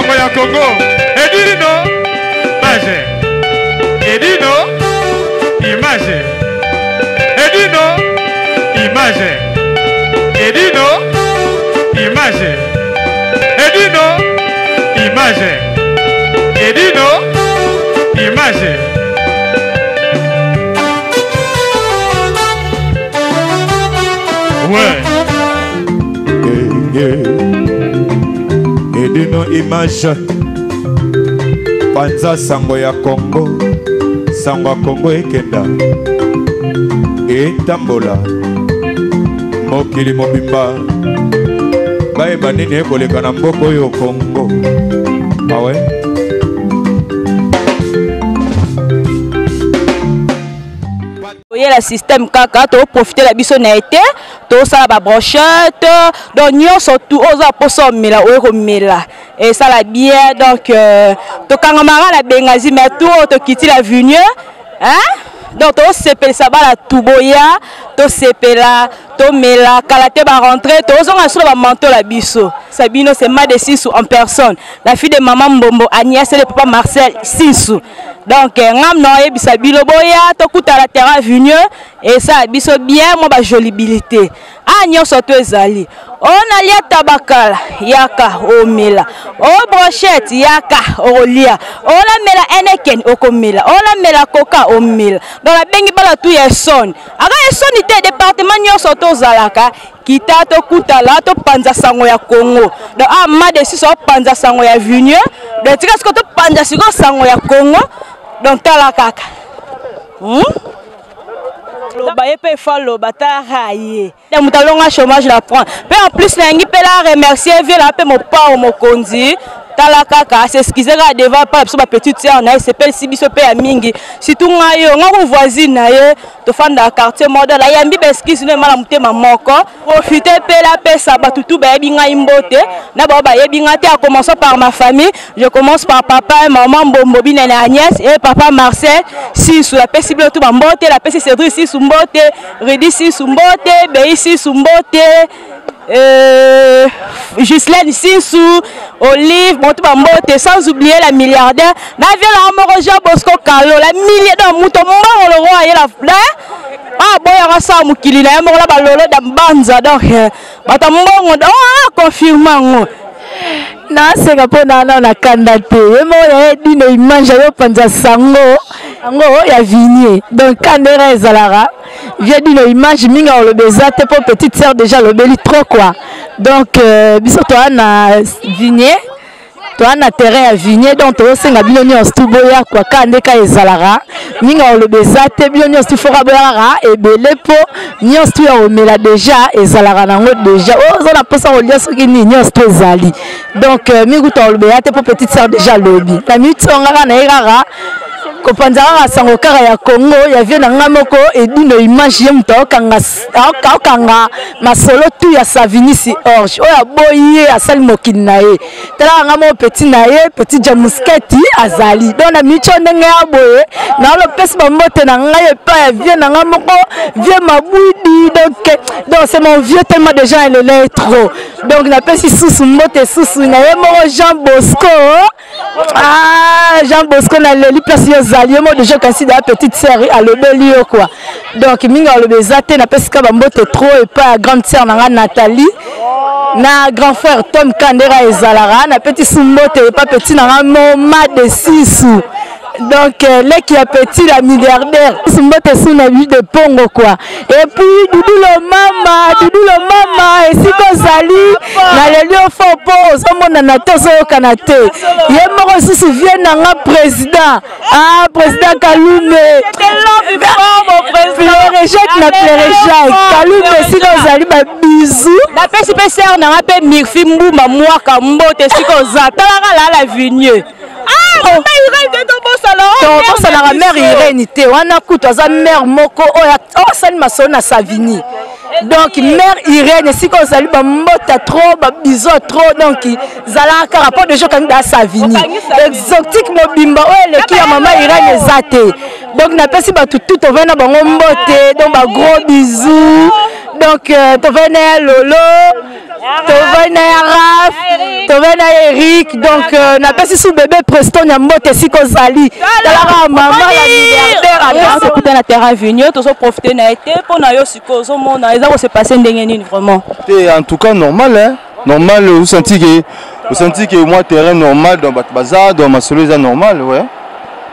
sango ya Congo. Edino image. Edino image. Edino image. Edino image. Edino image. Edino image. Ouais. Edino image panza sango ya Congo sango ya Congo ekenda etambola mokili mobimba bayeba nini ekoleka na mboka oyo Congo awe Toyela système kaka to profiter la biso na été tosala ba brochette donc nyonso tout oza posa omela oye komela esala bien donc euh, tokangamaka na Benghazi mais tout oyo tokiti la vigneux hein donc tosepelisa bana tuboya tosepela tomela kala te barentre tozonga solo bamanto la biso sabino c'est made sisu en personne la fille de maman mbombo agnès et le papa marcel sisu donc eh, ngam na oyebisa bino boya tokutana terrain vigneux esala biso bien mwa bajolibilité a ah, nyonso to ezali o oh, nalia tabakala yaka omela o oh, brochette yaka okolia o namela eneken okomela o namela koka omela donc nabengi bala tu ya esoni aka esoni te departement nyonso tozalaka kita tokutala topanza sango ya congo donc ah made siso apanza sango ya vigneux donc tika sikoyo topanza sikoyo sango ya congo donc tala kaka hmm? loba ye mpe efa loba tara ye moto alonga chômage la prend mpe en plus nayangi mpe la remercier vie na mpe mopao mokonzi tala kaka s'excuse kaka devant pa biso ba petite sœur na ye sepelisi biso mpe ya mingi surtout ngai yo ngai ko voisine na ye tofandaka quartier modèle ayambi baexcuse no emala motema moko profite mpe lapesa bato tu bayebi ngai mbote na bao bayebi ngai te a commençant par ma famille je commence par papa et maman mbombo binene agnès et papa marcel sisu napesi bino tu bambote napesi cédric sisu mbote ridi sisu mbote bei sisu mbote euh, Ghislaine Sisu, Olive, bon tout mbote, sans oublier la milliardaire, na vie la moko Jean Bosco Kalo, la milliardaire muto mbongo le roi ye la ah boya ka sa mokili na ye moko na balolo da mbanza donc euh, bato mbongo oh, ah, confirme yango naseka mpo na nao na kanda te ye moko ya ye dino image ayo panza sango yango ya vinie donc kanda era ezalaka Vieux Dino image mingi oloba eza te po petite sœur déjà alobeli trop quoi. Donc euh, biso toa na vigner toa na terrain ya vigner donc tozosenga bino nyonso tu boya kwa kaka nde kaka ezalaka mingi oloba eza te bino nyonso tu foka boya kaka ebele mpo nyonso tu ya komela deja ezalaka nango deja oyo oza na mposa kolia soki nini nyonso tu ezali donc euh, mingi kutu oloba eza te mpo petite sœur deja alobi na minute oyo ngaka na ye kaka kopanza kaka sango kaka ya congo ya vie na ngai moko edino image ye moto aokanga masolo tu ya savinisi orge oyo aboyi ye asali mokili na ye talaka ngai moko petit na ye petit jamusketi azali donc na mico ndenge ya boye naolopesi bambote na ngai epai ya vie na ngai moko vie mabwidi donc donc c'est mon vieux tellement déjà elele trop donc napesi susu mbote susu na ye moko jean bosco Ah, Jean Bosco na leli place yo zali yo mo déjà kasi da petite sœur alobeli yo quoi. Donc mingi alobi eza te na pesi ka ba mbote trop et pas grande sœur na nga Nathalie na grand frère Tom Kandera ezalaka na petit sumbote et pas petit na nga Moma de Sisu. Donc euh, leki ya petit la milliardaire mbote su na de pongo quoi. Et puis Doudou le mama, Doudou le mama, esika ozali naleli yo fort mpo ozomonana te ozoyokana te ye moko lisusu vie na nga président ah président kalume plere jacques na plere jacques kalume esika ozali babizu napesi mpe sere na nga mpe mirfi mbuma mwaka mbote esika oza talaka lala vigneux Ah, oh. tobosanaka mare irene te wana kutu aza mare moko oyo asali masolo na savini donc mare irene esika ozali bambota trop babizo trop donc zalaka kaka mpo deja okangi daa savini exotique mobimba oyo eleki ya mama irene eza te donc napesi bato tout tovai na bango mbote donc bagros bisous donc euh, tovai na ya lolo tovai na ya raf Tobe na Eric, donc euh, napesi sous bébé Preston ya mbote esika ozali. Talaka mama la milliardaire tokuta na terrain vigneux, tozo profiter na été mpo na yo sikoyo ozomona eza kose passer ndenge nini vraiment? Te, en tout cas normal, hein? Normal, osenti ke osenti ke mwa terrain normal, donc bato baza, donc masolo eza normal, ouais.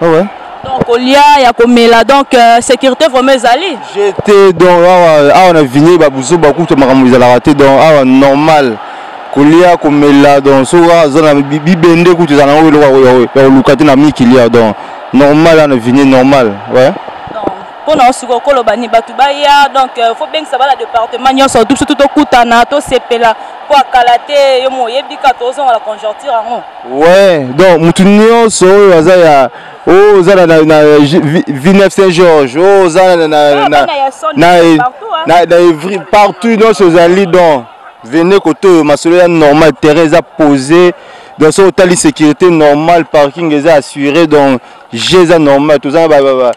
Ouais, ouais. Donc kolia ya komela, donc euh, sécurité vraiment ezali. Jete, donc awa awa na vigne babuzo bakuta makambo ezalaka te, donc awa normal kolia komela, donc soki aza na bibende kutu ezala nango eloko ya koluka te na mikili awa, donc normal awa na vigne normal, ouais. Mpo na osikoyo koloba nini bato baya, donc euh, faut bengisa bana département nyonso, biso tu tokutana tosepela mpo akala te yo mo oyebi ka tozonga la conjoncture yango. Ouais, donc mutu nyonso oyo aza ya oyo oza na na Villeneuve Saint Georges, oyo oza na na na na na na Evry, partout nyonso ozali, donc venez kote oyo masolo ya normal, terrain eza posé, donc soki otali sécurité normale, parking eza assuré, donc jeu eza normal, toza na ba ba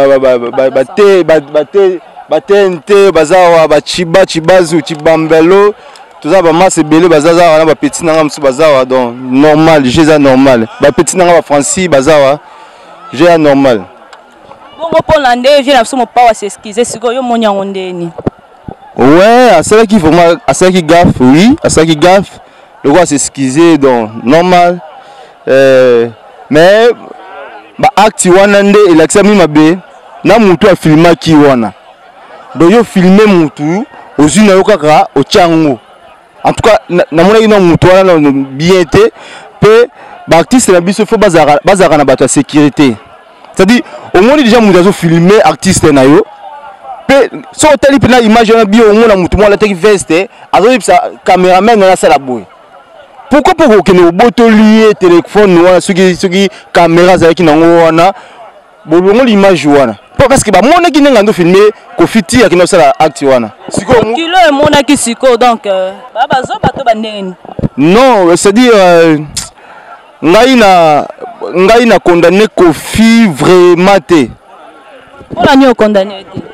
ba ba ba te ba ba te ba TNT baza awa, ba Chiba Chibazu Chibambelo, toza ba masse ebele baza awa na ba petit nanga mosusu baza awa, donc normal, jeu eza normal, ba petit nanga ba Francis baza awa, jeu ya normal. Bongo mpona nde vie na biso mopawa s'excuse sikoyo, yo moni yango ndeni? Ouais, asalaki vraiment, asalaki gaffe, oui, asalaki gaffe, lokola s'excuse, donc normal, euh, mais baacte wana nde elakisami mabe na mutu afilmaki wana, donc yo filme mutu ozwi na yo kaka otya yango, en tout cas namonaki na mutu wana bien te. Mpe baartiste na biso fo bazalaka na bato ya sécurité, c'est-à-dire omoni déjà mutu azofilme artiste na yo, mpe soki otali mpena image wana bio, omona mutu moko alataki veste azoyebisa cameraman wana asala boye. Pourquoi? Mpo kokende obotoli ye telefone wana, soki soki caméra azalaki nango wana, bolongoli image wana mpo parce que bamonaki ndenge ando filme Kofi ti akende kosala acte wana. Sikoyo kilo emonaki sikoyo, donc euh, bazoba to bandenge nini? Non, c'est-à-dire euh, ngai na ngai na condamné Kofi vraiment te. Mpona nini okondamne te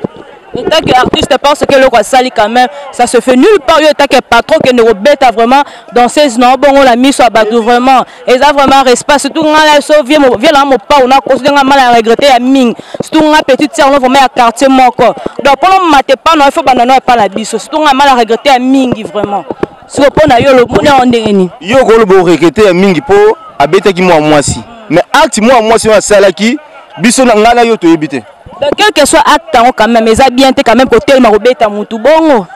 étant que artiste? Parce que eloko asali quand même, ça se fait nulle part. Yo étant que patron, kende kobeta vraiment danseuse na obongo na miso ya bato, vraiment eza vraiment respect. Surtout nga na so vie vie na mopao na kosi nga mal ya regretter ya mingi, surtout nga petite sœur no vraiment ya quartier moko, donc mpona mate pa na il faut banda no epa na biso, surtout nga mal ya regretter ya mingi vraiment. Siko mpo na yo lomoni yango ndenge nini? Yo koloba oregrete ya mingi mpo abetaki mwa mwasi, mais acte mwa mwasi oyo asalaki, biso na ngai na yo toyebi te. Donc quel que soit acte yango, quand même eza bien te quand même kotelema kobeta mutu bongo.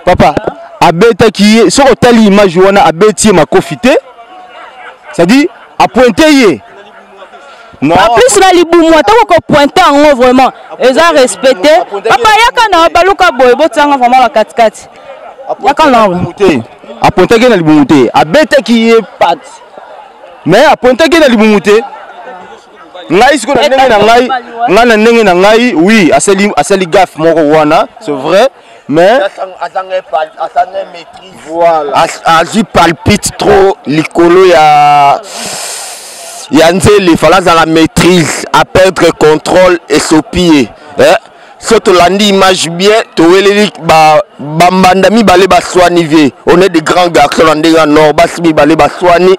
Papa abetaki ye, soki otali image wana, abeti ye makofi te, c'est-à-dire apointe ye. Non. En plus na libumu, ata kopointe yango vraiment eza respecté. Papa yaka na baluka boye, botianga vraiment na katikati, yaka na te. Apointaki ye na libumu te, abetaki ye pate, mais apointaki ye na libumu te. Ngai sikoyo na ndenge na ngai, ngai na ndenge na ngai, oui, asali asali gaffe moko wana, c'est vrai, mais azanga maîtrise, voilà, azwi palpite trop likolo ya ya nzele, fala azala maîtrise, a perdre contrôle, esopi ye, eh? So tolandi image bien, toweleli bambanda mibale baswani. Vie, on est de grands garçons na ndenge ya nord, basi mibale baswani,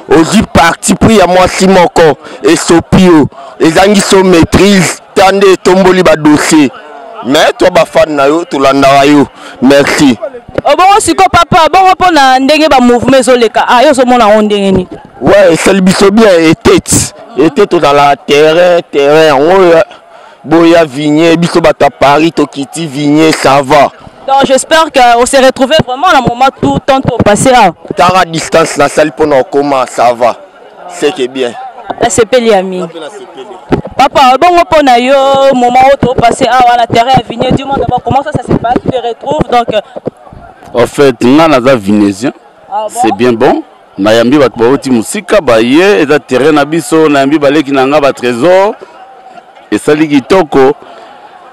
ozwi parti pris ya mwasi moko, esopi yo, ezangi so maîtrise ta nde etomboli badossier. Mais toi bafane na yo, tolandaka yo, merci. Obongo siko papa, bongo mpona ndenge bamouvement ezoleka, ah, yo ozomona yango ndenge nini? Ouais, esali biso bien, etete ete tozala terrain terrain yango oyo boya vigne, biso bato ya Paris tokiti vigne, ça va. Donc j'espère qu'on s'est retrouvé vraiment na moment tout temps to passé awa. Tara distance nasali mpona okoma, ça va, c'est que bien. Nasepeli ya mingi papa. Bongo mpona yo, moment oyo topasse awa na terrain ya vigne du monde d'abord, comment ça ça se passe, tu te retrouves donc? En fait nga naza vinésien. Ah bon? C'est bien bon, nayambi bato bauti mosika baye, eza terrain na biso, nayambi baleki na nga batrésor, esali kitoko,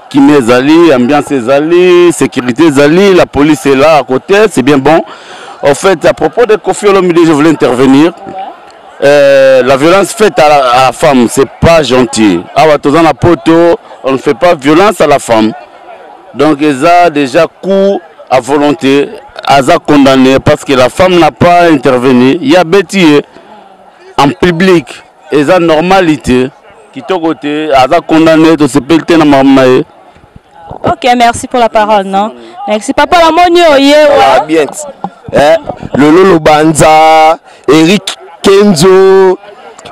kimia ezali, ambiance ezali, sécurité ezali, la police est là à côté, c'est bien bon. En fait, à propos de Koffi Olomide, je voulais intervenir. La violence faite à la femme, c'est pas gentil. Awa toza na poto, on ne fait pas violence à la femme, donc eza déjà coup à volonté. aza condamné parce que la femme n'a pas intervenu. Ye abeti ye en public, eza normalité kitoko te, aza condamné, tosepeli te na makambo na ye. Ok, merci pour la parole, non? Merci. Papa, la moni oye. Ah, bien. Eh, Lolo Lobanza, Eric Kenzo,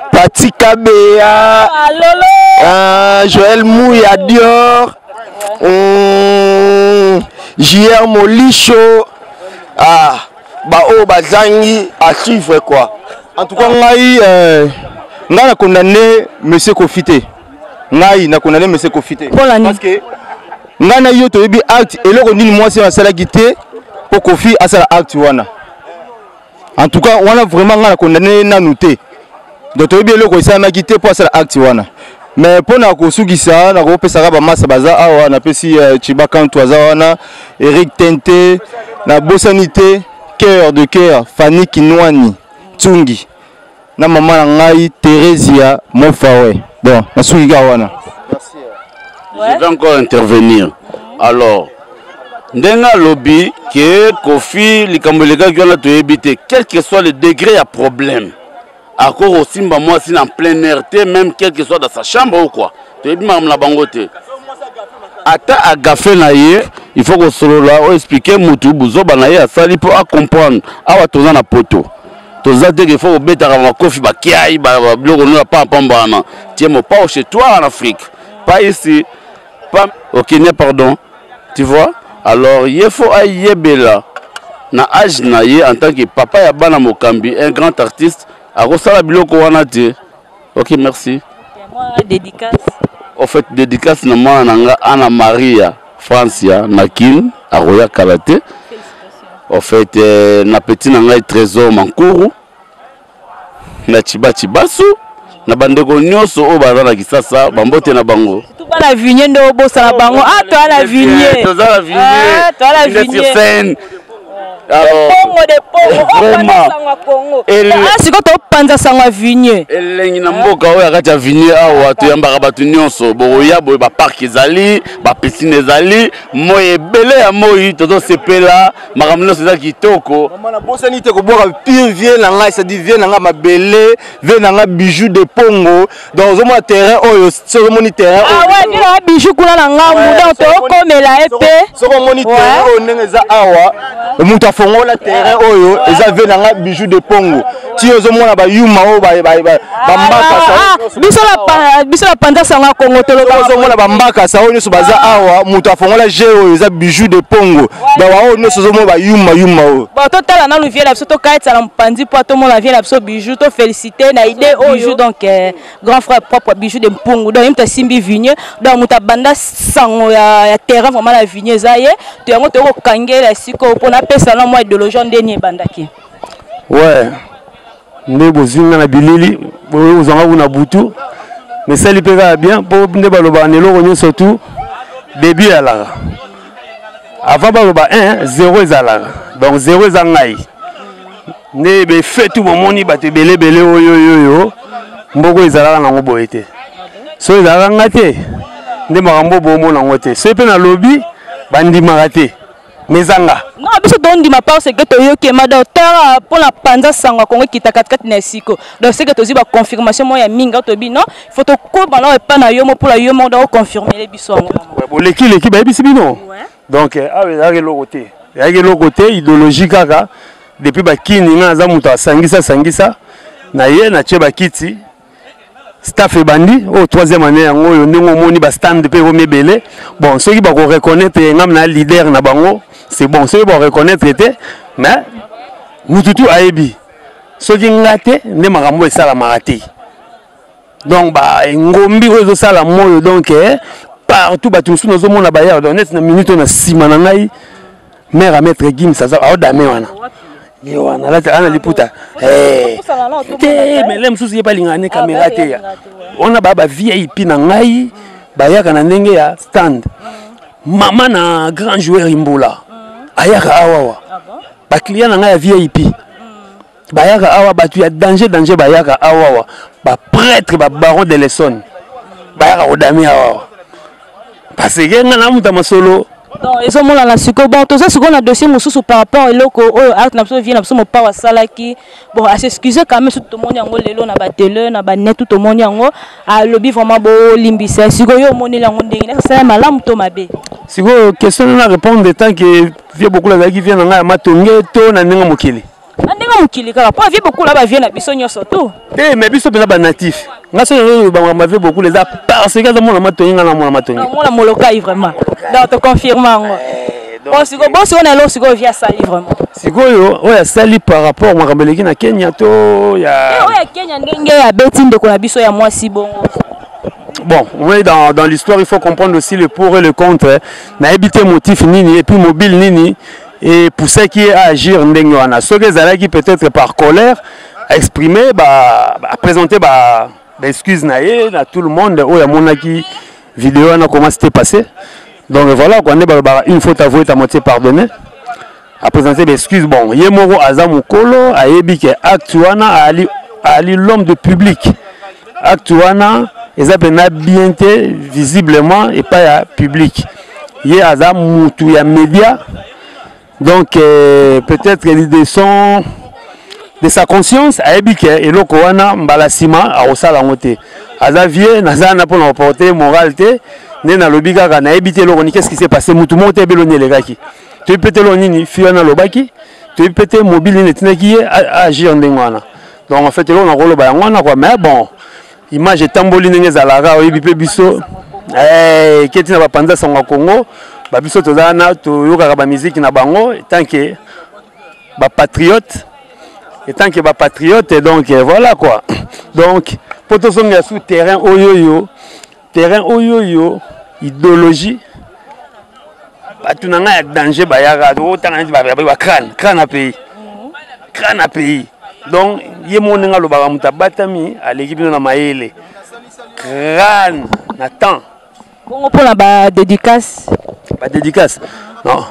Pati Kabea, ah, Lolo. Ah, Joël Mouya Dior, JR Molisho, ah, ba oyo bazangi à suivre quoi. En tout cas, ngai, ngai na condamné monsieur Kofi te. Ngai na condamné monsieur Kofi te. Parce que ngai na yo toyebi acte eloko nini mwasi asalaki te po Kofi asala acte wana. En tout cas wana vraiment ngai na condamné nanu te. Donc toyebi eloko esalamaki te po asala acte wana. Mais mpo na kosukisa nakopesaka bamasa baza awa, napesi Chiba Kantu aza wana, Eric Tente, nabosani te cœur de cœur Fanny Kinwani Tsungi na mama na ngai Theresia Mofawe. Bon, nasuki kaka wana. Je vais encore intervenir. Alors, ndenge alobi ke Kofi likambo elekaki wana toyebi te, quel que soit le degré ya problème, akoki kosimba mwasi na plein air te, même quel que soit dans sa chambre ou quoi, toyebi makambo na bango te. Ata agafe na ye, il faut kosolola o expliquer mutu buzoba na ye asali mpo a comprendre. Awa toza na poto, toza te ke faut kobetaka makofi bakiai biloko nio ya pampamba wana. Tie mopao chez toi en Afrique, pas ici, pas au Kenya, pardon, tu vois. Alors ye faut ayebela na âge na ye en tant que papa ya bana mokambi, un grand artiste, akosala biloko wana te. Ok, merci. Moi, dédicace. Au fait, dédicace na mwana na nga Anna Maria Francia na Kin, akoya kala te. Au fait, na petit na ngai Trésor Mankuru, na Chiba Chibasu, na bandeko nyonso oyo baza na Kisasa, bambote na bango. Tout bana vigne nde obosana bango. Ah, toi la vigne. Toza la vigne. Ah, toi la Vigne vigne. sur scène. Alors, Pongo de pongo. Oh, Vraiment. panza sango ya Congo. Et Ah, sikoyo topanza sango ya vigne. Elengi na mboka oyo ya kati ya vigne awa, toyambaka bato nyonso. Bokoya boye, ba parc ezali, ba piscine ezali, moi ebele ya moi, tozosepela, makambo nyonso eza kitoko. Mama, nabosani te kobwaka pire vie na ngai, c'est-à-dire vie na ngai mabele, vie na ngai bijou de pongo. Donc ozomona terrain oyo, soki omoni terrain Ah oyo, ouais, vie na ngai bijou kuna na ngambu, Ouais, donc soki omoni- tokomela ye pe. soki omoni Ouais. terrain oyo ndenge eza awa, moto afongola terrain oyo eza vie na ngai bijou de pongo. Ti ozomona ba yuma oyo ba mbaka sa Ah, oyo biso na pa-, biso na panza sango ya Congo tolobaka Soki ozomona ba mbaka sa oyo nyonso baza awa, moto afongola jeu oyo eza bijou de pongo. Donc oyo nyonso ozomona ba yuma yuma oyo. Bon, totala nanu vie na biso, tokatisa na mopanzi po tomona vie na biso bijou, to féliciter na idée oyo. Bijou, donc grand frère propre bijou de Mpungu. Donc moto asimbi vigne, donc moto abanda sango ya terrain vraiment na vigne eza ye. To yango tokokangela sikoyo mpona apesa na mwa idéologie ndeni ebandaki. Ouais, nde bozwi nga na bilili, boye ozwanga kuna butu, mais esali mpe kaka bien, mpo nde balobaka na eloko nyonso tu début ezalaka. Avant baloba 1, 0 ezalaka. Donc 0 eza ngai. Nde befe tu bomoni bato ebele ebele oyo oyo oyo, mboko ezalaka nango boye te. So ezalaka nga te, nde makambo bomona yango te. Soki mpe nalobi, bandimaka te. Mais ezanga. Non, biso tondima parce que toyoki ma docteur pour la panza sango Congo kita katikati na esiko. Donc c'est que tozi ba confirmation mo ya minga tobi non, il faut tokoba na epa na yo mo pour la yo mo donc confirmer les biso yango. Ouais, bon, leki leki ba yebisi bino. Ouais. Donc awa ezalaki eloko te. Ezalaki eloko te, idéologie kaka depuis ba kini nga aza moto asangisa sangisa na ye na tie ba kiti. Staff ebandi oyo 3e année yango oyo ndenge omoni ba stand pe ekomi ebele. Bon, soki bako reconnaître ngam na leader na bango, c'est bon. Soki bako reconnaître te, mais mutu tu ayebi. Soki nga te nde makambo esalamaka te. Donc ba ngombi oyo ezosala moyo, donc partout bato mosusu nazomona bayaka. Donc neti na minute oyo na nsima na ngai, mère à maître Gims aza aodame wana. Ye wana, alati ana liputa. Te, mais le mosusu ye balingaka ne caméra te ya. Wana ba ba VIP na ngai, bayaka na ndenge ya stand. Mama na grand joueur Imbola ayaka awawa. Ba client na ngai ya VIP bayaka awa, bato ya danger danger bayaka awawa. Ba prêtre, ba baron de l'Essonne bayaka kodame awawa. Parce que nga na muta masolo. Donc ezomonana sikoyo. Bon, toza sikoyo na dossier mosusu par rapport eloko oyo acte na biso, vie na biso Mopao asalaki. Bon, as'excuse quand même. Surtout tomoni yango lelo na batele, na banet, tout tomoni yango, alobi vraiment bolimbisa. Sikoyo yo omoneli yango ndenge nini? Asala malamu to mabe? Sikoyo question na répondre, tant que vieux Bokula azalaki vieux na ngai ya Matonge to na ndenge mokili? Na ndenge mokili kaka, mpo vieux Bokula bavieux na biso nyonso tu. Te, mais biso mpenza banatif. Nga soki nazoyeba makambo ya vieux Bokula, eza parce que aza mwana Matonge, nga na mwana Matonge. Mwana Molokai vraiment. Donc toconfirme yango. Bon, sikoyo, bon, sikoyo na eloko sikoyo vieux asali vraiment. Sikoyo oyo asali par rapport makambo eleki na Kenya to ya? Oyo ya Kenya, ndenge abeti ndeko na biso ya mwasi bongo. Bon, oui, dans l'histoire, il faut comprendre aussi le pour et le contre. Nayebi te motif nini et puis mobile nini et poussaki ye à agir ndenge wana. Soki ezalaki peut-être par colère, a exprimer, ba, ba présenter ba excuse na ye na tout le monde oyo amonaki vidéo wana, comment c'était passé. Donc voilà quoi, nde balobaka une faute avouée à moitié pardonnée. A présenter ba excuse. Bon, ye moko aza mokolo, ayebi ke acte wana ali, ali l'homme de public. Acte wana eza mpena bien te visiblement epai ya public. Ye aza mutu ya média, donc peut-être de sa conscience ayebi ke eloko wana mbala nsima akosala yango te. Aza vieux, naza wana mpona koporte moral te. Nde nalobi kaka, nayebi te eloko ni, qu'est-ce qui s'est passé. Mutu moko te ebelo nini elekaki. Toyebi mpe te eloko nini fi wana alobaki, toyebi mpe te mobile nini etindaki ye agir ndenge wana. Donc en fait, eloko nakoloba yango wana quoi. Mais bon, image etamboli ndenge ezalaka, oyebi mpe biso eketi na bapanza sango ya Congo. Babiso toza wana, toyokaka bamiziki na bango tant que bapatriote, etant que bapatriote. Donc voilà quoi. Donc mpo tozongela sous terrain oyo, oyo terrain oyo, oyo idéologie, bato na ngai ya danger bayaka otanga neti bacrane, crâne ya pays, crâne ya pays. Donc ye moko ndenge alobaka, moto abatami aleki bino na mayele, crâne na temps. Bongo mpona badédicace? Badédicace, non,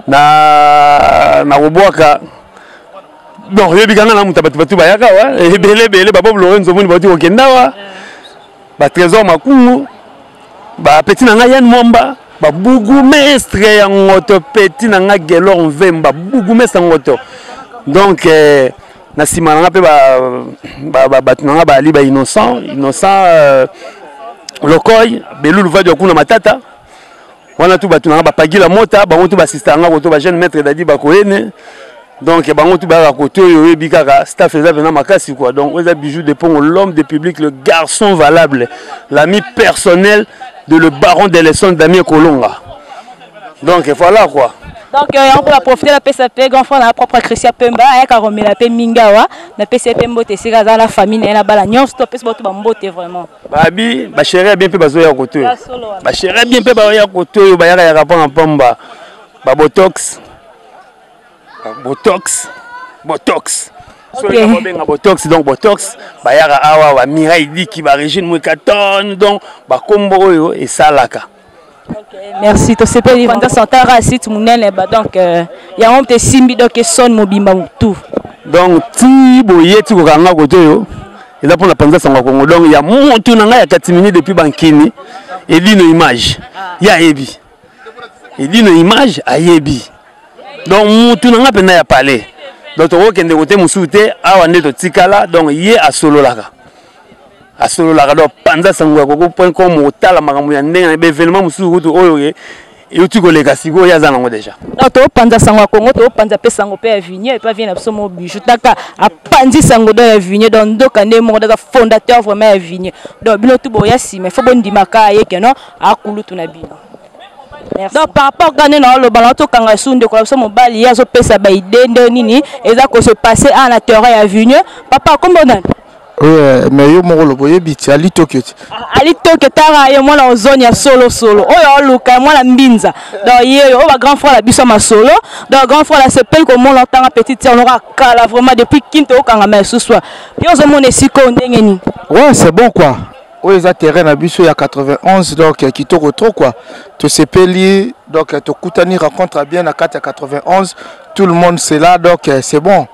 na nakobwaka. Bon, oyebi kanga na moto, bato bato bayaka wa ebele ebele, babob Lorenzo moni bauti kokenda wa, batrésor Makungu, bapeti na ngai Yan Mwamba, babourgmestre ya Ngoto, peti na ngai Gelor Mvemba, bourgmestre ya Ngoto. Donc na nsima na nga mpe bato na nga baali bainnocent, innocent Lokoy Belulu Vadio kuna matata wana tu, bato na nga bapagila mota, bango tu basista nga koto, bajeune maître dadi bakoyene. Donc bango tu bayaka kote oyo, oyebi kaka staff eza mpena makasi quoi. Donc oyo eza Bijou de Pongo, l'homme de public, le garçon valable, l'ami personnel de le baron de leçon Damien Kolonga. Donc voilà quoi. Donc yango mpo baprofite, napesa mpe grand frère na propre Christian Pemba, ayaka komela mpe mingi awa. Napesa ye mpe mbote esika aza na famille na ye na bala nyonso. To apesi bato bambote vraiment. Babi bachéri ya bien mpe bazoya kote oyo, bachéri ya bien mpe baoya kote oyo, bayakayaka mpona pamba babotox, botox, botox. Soki babenga botox, donc botox bayaka awa, bamirai diki, barégine mwekaton, donc bakombo oyo esalaka. Merci, tosepeli. Panza santara site monene ba, donc yango mpe esimbi, donc esone mobimba motu. Donc ti boye ti kokanga kote oyo eza mpona panza sango ya Kongo. Donc ya motu na ngai ya katimini depuis bankini, Edino Image ye ayebi, Edino Image ayebi. Donc mutu na ngai mpenza ya palais. Donc tokokende kote mosusu te, awa nde totikala. Donc ye asololaka, asololaka. Donc panza sango ya koko.com, otala makambo ya ndenge na baévénement mosusu kutu oyo euti koleka sikoyo, ye aza nango déjà. Donc topanza sango ya Congo, topanza mpe sango mpe ya Vigne epa vie na biso mo Bijou. Taka apanzi sango do ya Vigne. Donc ndoka nde moko aza fondateur vraiment ya Vigne. Donc bino tu boya nsima, ifo bondimaka ye keno akulutu na bino. Donc par rapport kaka nde na oloba na tokanga su ndeko na biso mobali, ye azopesa baide nde nini eza kose passe a na terrain ya Vigne. Papa, kombo nani? Oui, mais yo moko lobo oyebi ti Ali Tokyo ti. Ali Tokyo, tara ye mwana ozone ya solo solo oyo oluka mwana mbinza. Donc ye oyo ba grand frère na biso ya masolo. Donc grand frère asepeli komona ntanga petite sœur noko akala vraiment depuis Kinto okangama lisusu. Yo ozomona esika oyo ndenge nini? Ouais, c'est bon quoi. Oyo eza terrain na biso ya 91, donc kitoko trop quoi. Tosepeli, donc tokutani, rencontre bien na kati ya 91, tout le monde c'est là, donc c'est bon.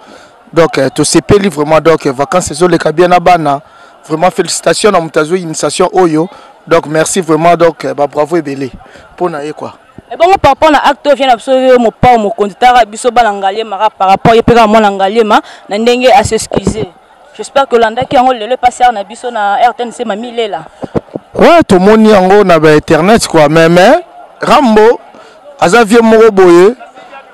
Donc tosepeli vraiment, donc vacances ezoleka bien na bana. Vraiment félicitations na moto azwi initiation oyo. Donc merci vraiment, donc eh, ba bravo ebele mpo na ye quoi. Ebongo par rapport na acte oyo vient na biso yo mopao mokonzi, tara biso bana Ngaliema kaka par rapport ye mpe kaka mwana Ngaliema na ndenge a s'excuser. J'espère que olandaki yango lelo epasi na biso na RTNC Mami Lela. Ouais, tomoni yango na ba internet quoi, mais Rambo aza vieux moko boye,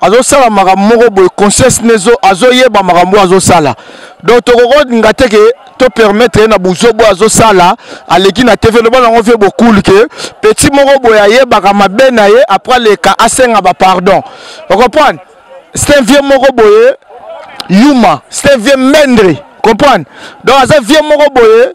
azosala makambo moko boye, conscience nezo azoyeba makambo azosala. Donc tokokolinga te ke to permettre ye na buzobo azosala, aleki na TV, loba nango vieux bokul ke petit moko boye ayebaka mabe na ye, après aleka asenga ba pardon. Ocomprendre? C'est un vieux moko boye yuma, c'est un vieux mendre, comprendre? Donc aza vieux moko boye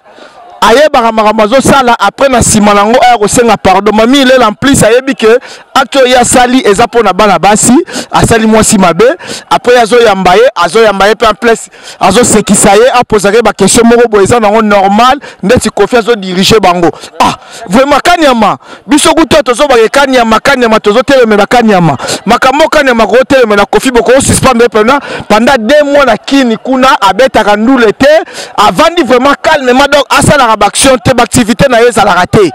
ayebaka makambo azosala, après na nsima nango aya kosenga pardon. Mami Ilela en plus ayebi ke acte oyo ye asali eza mpona bana basi, asali mwasi mabe, après azoyamba ye, azoyamba ye mpe en plus azosekisa ye, apozaka ye baquestion moko boye eza nango normal ndeti Kofi azodirige bango. Ah vraiment Kanyama, biso kuta tozobaka Kanyama, Kanyama tozotelemela Kanyama, makambo Kanyama kotelemela Kofi, bokosuspendre ye pendant 2 mois na kini kuna, abetaka ndule te, avandi vraiment calmement, donc asalaka baaction te, baactivité na ye ezalaka te.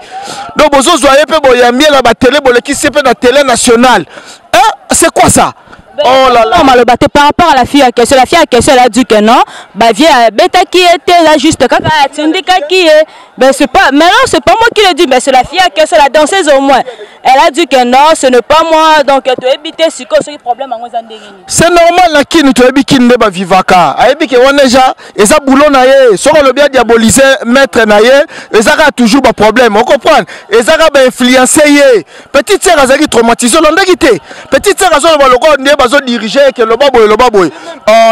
Donc bozozwa ye mpe boyambi ye na batele, bolekisi ye mpe na tele nationale. Eh, c'est quoi ça? Oh là là. Maloba te par rapport à la fille en question, la fille en question elle a dit que non, ba vieux abetaki ye te, eza juste kaka atindikaki ye. Ben c'est pas, maintenant c'est pas moi qui le dis, mais c'est la fille en question, la danseuse au moins. Elle a dit que non, ce n'est pas moi, donc toyebi te sikoyo soki problème yango eza ndenge nini. C'est normal na kini toyebi kini nde bavivaka, ayebi ke wana eza eza boulot na ye, soki alobi adiabolize maître na ye eza kaka toujours baproblème, ocomprendre, eza kaka bainfluence ye. Petite sœur azalaki traumatisé, olandaki te, petite sœur azoloba lokola nde bazodirige ke loba boye loba boye.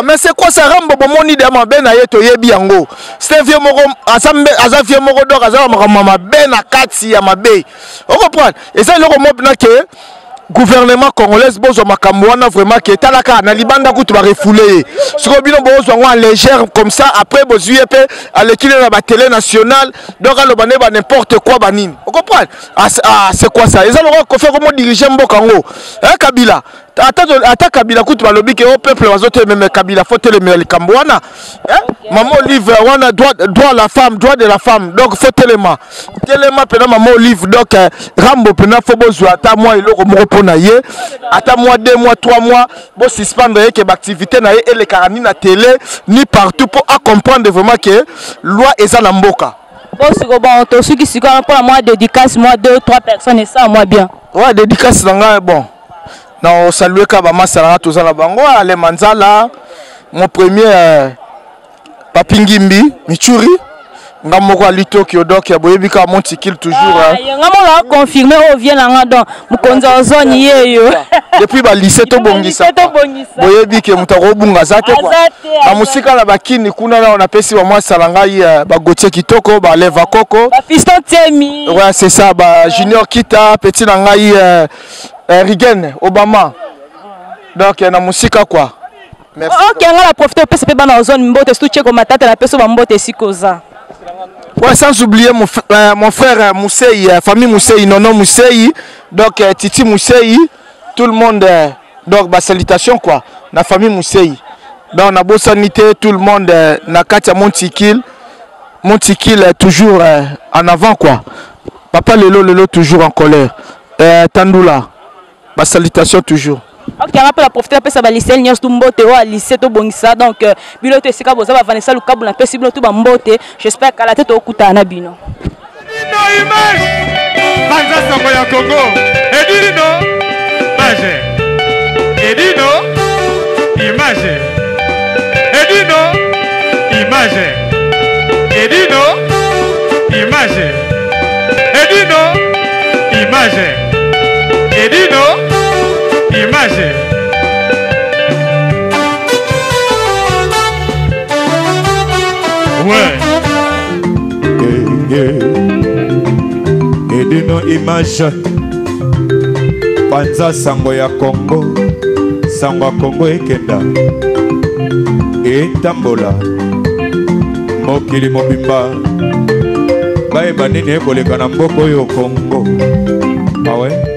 Mais c'est quoi ça? Rambo bomoni de mabe na ye, toyebi yango, c'est un vieux moko aza vieux moko, donc aza na makambo mabe na kati ya mabe, ocomprendre. Eza eloko moko mpena ke gouvernement congolaise bozwa makambo wana vraiment ke talaka na libanda kutu barefoule ye, sikoyo bino bozwa yango en légère comme ça, après bozwi ye mpe aleki na batele nationale, donc aloba nde ba n'importe quoi banini, ocomprendre. Ah, ah, c'est quoi ça? Eza lokola Kofi akomo diriger mboka yango. Eh, Kabila ata, ata Kabila kutu balobi ke o peuple bazotelemela Kabila, fo telemela likambo wana. Eh? Okay. Mama Olive wana droit, droit à la femme, droit de la femme, donc fo telema telema mpena mama Olive. Donc eh, Rambo mpena fo bozwa ata mwa eloko moko mpo na ye, ata mwa 2 mois 3 mois bosuspendre ye ke baactivité na ye elekaka ni na télé ni partout, mpo acomprendre vraiment ke loi eza na mboka. Bon, siko bon, tosuki sikoyo mpona mwa dédicace, mwa 2 3 personnes esa mwa bien. Ouais, dédicace na ngai, bon, na osalue kaka bamasa na nga toza na bango, Ale Manzala mon premier, Papi Ngimbi Michuri, nga moko ali Tokyo, donc ya boyebi kaka Montikil toujours. Ah, nga moko na confirmer oyo vient na nga, donc mokonzi ya zone yeyo. Depuis ba lycée tobongisa, boyebi ke moto akobunga aza te quoi, na mosika na bakini kuna na napesi bamwasa na ngai bagotie kitoko, baleva koko, bafiston Tiemi. Ouais, c'est ça, ba Junior Kita, petit na ngai Rigen Obama, donc na mosika quoi. Merci. Ok, nga na profite opesa mpe bana ozone mbote, surtout Cheko Matata, napesi bambote esika oza. Ouais, sans oublier mon frère Mousseï, famille Mousseï, Nono Mousseï, donc Titi Mousseï, tout le monde, donc bah, salutations quoi, la famille Mousseï. Donc na bosanité, tout le monde, na Katia Montikil, Montikil toujours en avant quoi. Papa Lelo Lelo toujours en colère. Tandoula, bah, salutations toujours. Ok, nga mpe na profite napesa balisele nyonso tu mbote oyo alise tobongisa, donc bino to esika boza, bavanessa Lukabu, napesi bino tu bambote, j'espère kala te tokutana na bino. Dino image Banza sango ya Congo, Edino image, Edino image, Edino image, Edino image, Edino image, Edino image. Ouais. Edino image, panza sango ya Congo, sango ya Congo ekenda etambola mokili mobimba, bayeba nini ekoleka na mboka oyo Congo awe.